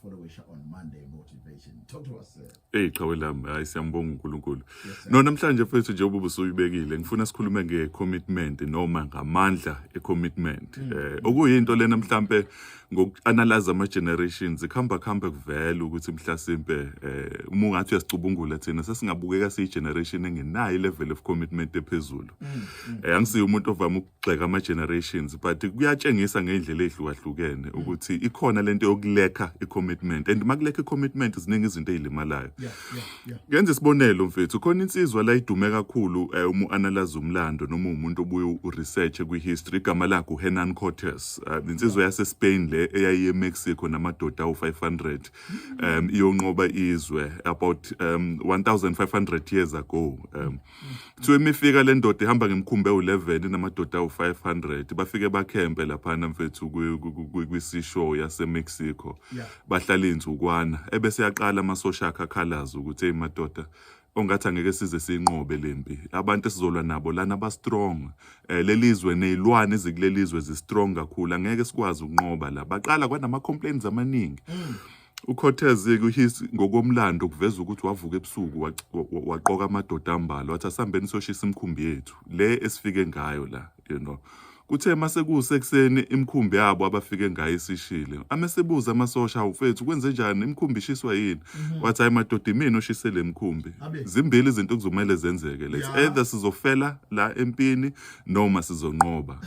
Sizokufollowisha on Monday Motivation. Talk to us, sir. Hey, qhawe lami, hayi, siyambonga uNkulunkulu. Yes, sir. No, namhlanje mfethu, njengoba ubusuyibekile, ngifuna sikhulume nge-commitment noma ngamandla e-commitment. Okuyinto lena mhlambe ngoku-analyze ama-generations kuhamba kuhambe kuvela ukuthi mhlasimpe uma ungathi uyasicubungula, thina sesingabukeka siyi-generation engenayo i-level of commitment ephezulu. Angisiye umuntu ovame ukugxeka ama-generations, but kuyatshengisa ngey'ndlela ey'hlukahlukene ukuthi ikhona lento yokulacka i-commitment, and makulacka i-commitment ziningi izinto ey'limalayo. Ngenza isibonelo, mfethu, khona insizwa la idume kakhulu uma u-analyze umlando noma umuntu obuye uresearch kwi-history, igama lakhe uHernan Cortes. Insizwa yase-Spain le eyayiye eMexico namadoda awu-500 iyonqoba izwe about 1500 years ago. Kuthiwa imifika le ndoda ihamba ngemkhumbi ewu-11 namadoda awu-500, bafike bakhempe laphana, mfethu, kwi-seashore yaseMexico. Bahlala iy'nsukwana, ebese yaqala amasosha akhe akhalaza ukuthi, "Hey madoda, ongathi angeke size siyinqobe lempi, abantu esizolwa nabo lana ba-strong, lelizwe ney'lwane ezikulelizwe zi-strong kakhulu, angeke sikwazi ukunqoba la." Baqala kwanama-complaints amaningi. UCortez kuhis ngokomlando kuveza ukuthi wavuka ebusuku, waqoka amadoda ambalwa, wathi, "Asihambeni siyoshisa imikhumbi yethu le esifike ngayo la." Kuthe mase kusekuseni, imikhumbi yabo abafike ngayo isishile. Amesebuza amasosha, "Awufethu, kwenze njani? Imikhumbi ishiswa yini?" Wathi, "Hayi madoda, imini oshise le mkhumbi. Abe. Zimbili izinto okuzomele zenzeke let's either sizofela la empini noma sizonqoba."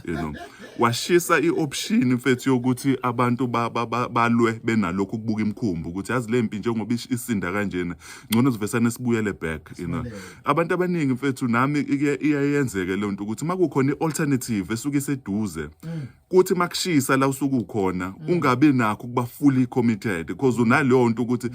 Washisa i-option, mfethu, yokuthi abantu balwe benalokhu ukubuka imikhumbi ukuthi yazi le mpi njengoba isinda kanjena, ngcono sivesane sibuyele back. Abantu abaningi, mfethu, nami iyayenzeke le nto ukuthi makukhona i-alternative esuke iseduze, kuthi makushisa la usuke ukhona, ungabi nakho ukuba fully committed because unaleyo nto ukuthi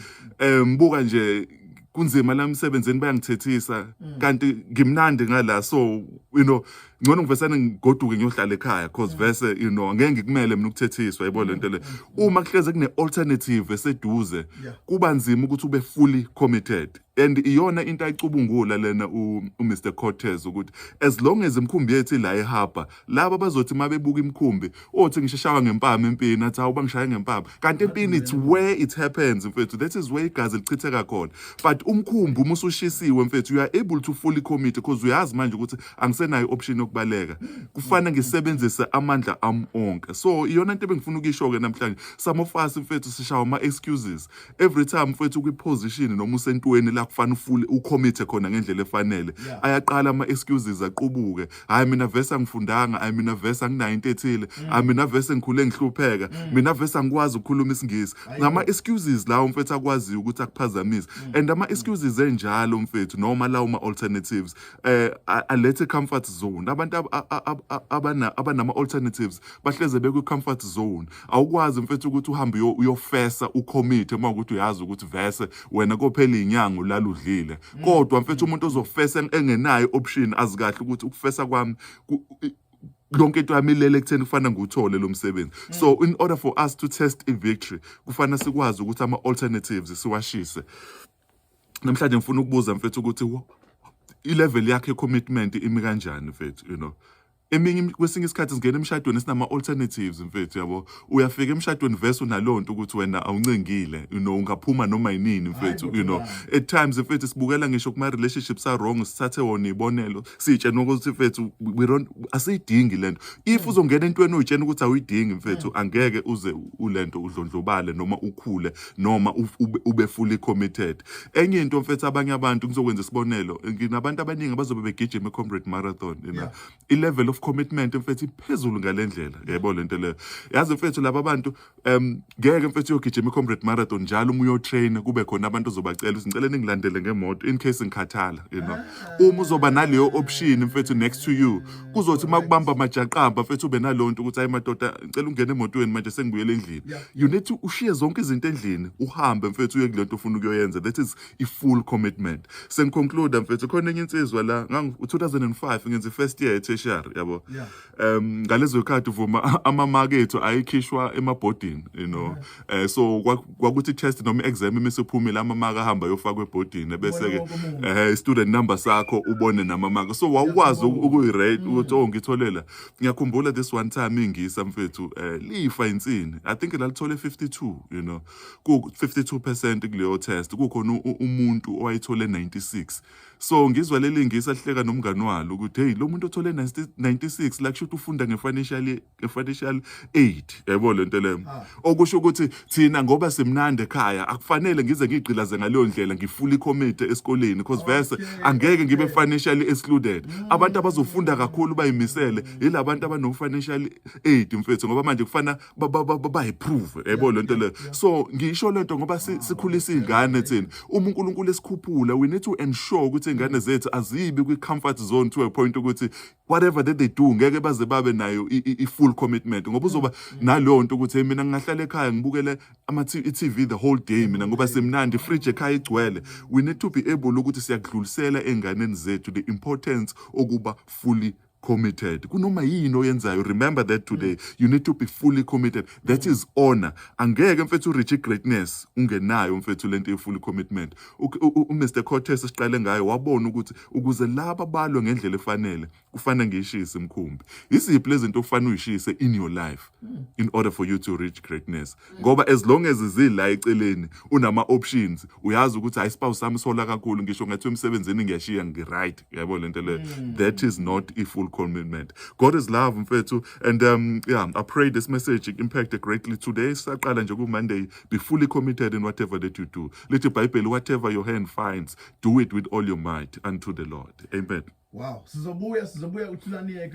buka nje, kunzima la emsebenzini, bayangithethisa, kanti ngimnandi ngala, so ngcono ngivesane ngigoduke ngiyohlala ekhaya cause vese angeke ngikumele mina ukuthethiswa, yabo lento le. Uma kuhleze kune alternative eseduze, kuba nzima ukuthi ube fully committed, and iyona into ayicubungula lena uMr Cortez ukuthi as long as imikhumbi yethu ila eharbor, laba bazothi mabebuka imikhumbi, othi ngisheshawa ngempama empini, athi, "Hawu, bangishaye ngempama," kanti empini it's where it happens, mfethu, that is where igazi lichitheka khona. But umkhumbi uma usushisiwe, mfethu, you are able to fully commit because uyazi manje ukuthi angisenayo option yokubaleka, kufana ngisebenzise amandla ami onke. So iyona into ebengifuna ukuyisho-ke namhlanje. Some of us, mfethu, sishawa ama-excuses every time, mfethu, kwi-position noma usentweni la kufanele ufule ucommit khona ngendlela efanele. Ayaqala ama-excuses aqubuke: "Hayi, mina vese angifundanga, hayi, mina vese anginayo into ethile, hayi, mina vese ngikhule ngihlupheka, mina vese angikwazi ukukhuluma isiNgisi." Ngama-excuses lawo, mfethu, akwaziyo ukuthi akuphazamise, and ama-excuses enjalo, mfethu, noma lawo ma-alternatives alethe comfort zone. Abantu abanama-alternatives bahleze bekwi-comfort zone. Awukwazi, mfethu, ukuthi uhambe uyofesa ucommit uma ukuthi uyazi ukuthi vese wena kophela iy'nyanga ulala udlile. Kodwa, mfethu, umuntu ozofesa engenayo option azi kahle ukuthi ukufesa kwami yonke into yami ilele ekutheni kufanele ngiwuthole lo msebenzi. So in order for us to test i-victory, kufanele sikwazi ukuthi ama-alternatives siwashise. Namhlanje ngifuna ukubuza, mfethu, ukuthi i-level yakhe ye-commitment imi kanjani, mfethu? Eminye kwesinye isikhathi singena emshadweni sinama-alternatives, mfethu, yabo. Uyafika emshadweni vese unaleyo nto ukuthi wena awuncengile, ungaphuma noma yinini, mfethu. At times, mfethu, sibukela ngisho kuma-relationships a-wrong, sithathe wona iy'bonelo, siy'tshene ukuthi, mfethu, we don't asiyidingi lento. If uzongena entweni uy'tshena ukuthi awuyidingi, mfethu, angeke uze ulento udlondlobale noma ukhule noma ube fully committed. Enye into, mfethu, abanye abantu, ngizokwenza isibonelo, nginabantu abaningi abazobe begijima i-Comrade Marathon. I-level of commitment, mfethu, iphezulu ngale ndlela, yebo lento leyo. Yazi, mfethu, laba bantu ngeke, mfethu, uyogijima i-Comrade Marathon njalo uma uyotrain kube khona abantu ozobacela ukuthi, "Ngicela ningilandele ngemoto in case ngikhathala." Uma uzoba naleyo option, mfethu, next to you, kuzothi uma kubamba amajaqamba, mfethu, ube naleyo nto ukuthi, "Hayi madoda, ngicela ungene emotweni manje, sengibuyele endlini." You need to ushiye zonke izinto endlini, uhambe, mfethu, uye kulento ofuna ukuyoyenza. That is i-full commitment. Sengiconclude, mfethu, khona enye insizwa la, ngangu 2005 ngenza i-first year e-tertiary, yabo. Yabo. Yeah. Ngalezo zikhathi, vuma, amamaki ethu ayikhishwa emabhodini. So kwakuthi test noma exam imisiphumile, amamaki ahamba ayofakwa ebhodini, bese ke Ubone wonke umuntu. Student number sakho, ubone namamaki, so wawukwazi ukuyi-rate ukuthi, "Oh, ngitholela." Ngiyakhumbula this one time ingisa, mfethu, lifa insini, I think lalithole 52, ku 52% kuleyo test. Kukhona umuntu owayethole 96. So ngizwa leli ngisa lihleka nomngani walo ukuthi, "Hey, lo muntu othole 90 96 la, kusho ukuthi ufunda nge-financial aid." Yabo lento leyo? Okusho ukuthi thina, ngoba simnandi ekhaya, akufanele ngize ngigqilaze ngaleyo ndlela, ngi-fully commit esikoleni, because vese angeke ngibe financially excluded. Abantu abazofunda kakhulu bayimisele yilabantu abano financial aid, mfethu, ngoba manje kufana bayi-prove, yabo lento leyo? So ngisho lento ngoba sikhulisa izingane thina. Uma uNkulunkulu esikhuphula, we need to ensure ukuthi izingane zethu azibi kwi-comfort zone to a point ukuthi whatever that they do, ngeke baze babe nayo i-full commitment, ngoba uzoba naleyo nto ukuthi, "Hey, mina ngingahlala ekhaya ngibukele i-TV the whole day mina, ngoba simnandi, fridge ekhaya igcwele." We need to be able ukuthi siyakudlulisela ey'nganeni zethu the importance okuba fully committed kunoma yini oyenzayo. Remember that today you need to be fully committed. That is honor. Angeke, mfethu, reach greatness ungenayo, mfethu, lento ye-fully commitment. uMr Cortez, siqale ngayo, wabona ukuthi ukuze laba balwe ngendlela efanele, kufanele ngiyishise imkhumbi. Iziphi lezi zinto okufanele uyishise in your life in order for you to reach greatness? Ngoba as long as zila eceleni, unama options, uyazi ukuthi, hayi, spouse sami sola kakhulu, ngisho ngathiwa emsebenzini ngiyashiya, ngi-right, yabo lento leyo? That is not a full commitment. God is love, mfethu. And yeah, I pray this message impacted greatly today. Saqala nje ku Monday. Be fully committed in whatever that you do. Lithi iBhayibheli, "Whatever your hand finds, do it with all your might unto the Lord." Amen. Wow, sizobuya, sizobuya uThulani Yeko.